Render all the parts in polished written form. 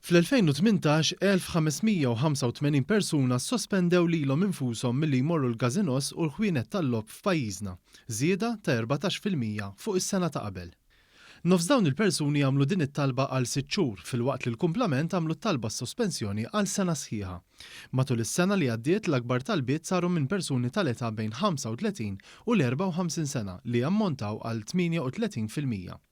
Fl-2018, 1,585 persuna ssospendew lilhom infushom milli jmorru l-każinos u l-ħwienet tal-logħob f'pajjiżna, żieda ta' 14% fuq is-sena ta' qabel. Nofs dawn il-persuni għamlu din it-talba għal sitt xhur filwaqt li l-kumplament għamlu t-talba għas-sospensjoni għal sena sħiħa. Matul is-sena li għaddiet l-akbar talbiet saru minn persuni tal-età bejn 35 u l-54 sena li jammontaw għal 38%.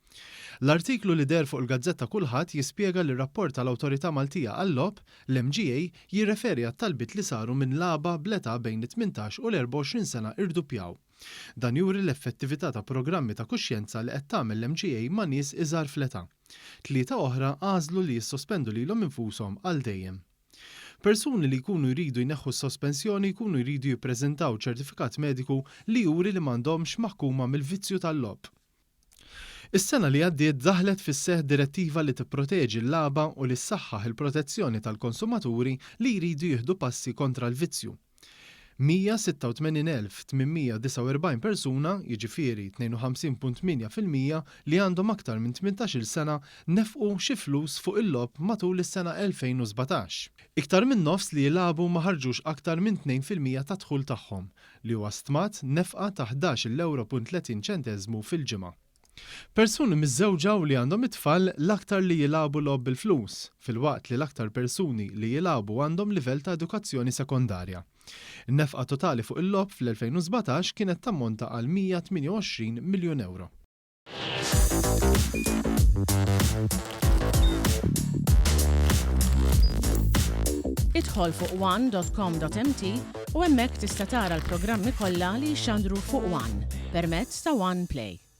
L-artiklu li deher fuq il-gazzetta Kulħadd jispjega li r-rapport tal-Awtorità Maltija għal-Logħob, l-MGA, jirreferi għat-talbiet li saru minn lagħaba bl-età bejn it-18 u l-24 sena irduppjaw. Dan juri l-effettività ta' programmi ta' kuxjenza li qed tagħmel l-MGA ma' nies iżgħar fl-età. Tlieta oħra għażlu li jissospendu lilhom infushom għal dejjem. Persuni li jkunu jridu jneħħu s-sospensjoni jkunu jridu jippreżentaw ċertifikat mediku li juri li m'għandhomx maħkuma mill-vizzju tal-logħob. Is-sena li għaddiet daħlet fis-seħħ direttiva li tipproteġi l-lagħba u li ssaħħaħ il-protezzjoni tal-konsumaturi li jridu jieħdu passi kontra l-vizzju. 186,849 persuna, jiġifieri 52.8% li għandhom aktar minn 18-il sena nefqu xi flus fuq il-logħob matul is-sena 2017. Iktar minn nofs li jilagħbu ma ħarġux aktar minn 2% tad-dħul tagħhom, li huwa stmat nefqa ta' 11-il ewro punt 30 ċenteżmu fil-ġimgħa. Persuni miżżewġa u li għandhom it-tfal l-aktar li jilagħbu logħob bil-flus, filwaqt li l-aktar persuni li jilagħbu għandhom livell ta' edukazzjoni sekondarja. In-nefqa totali fuq il-logħob fl-2017 kienet tammonta għal 128 miljun ewro. Idħol fuq one.com.mt u hemmhekk tista' tara l-programmi kollha li jixxandru fuq One permezz ta' One Play.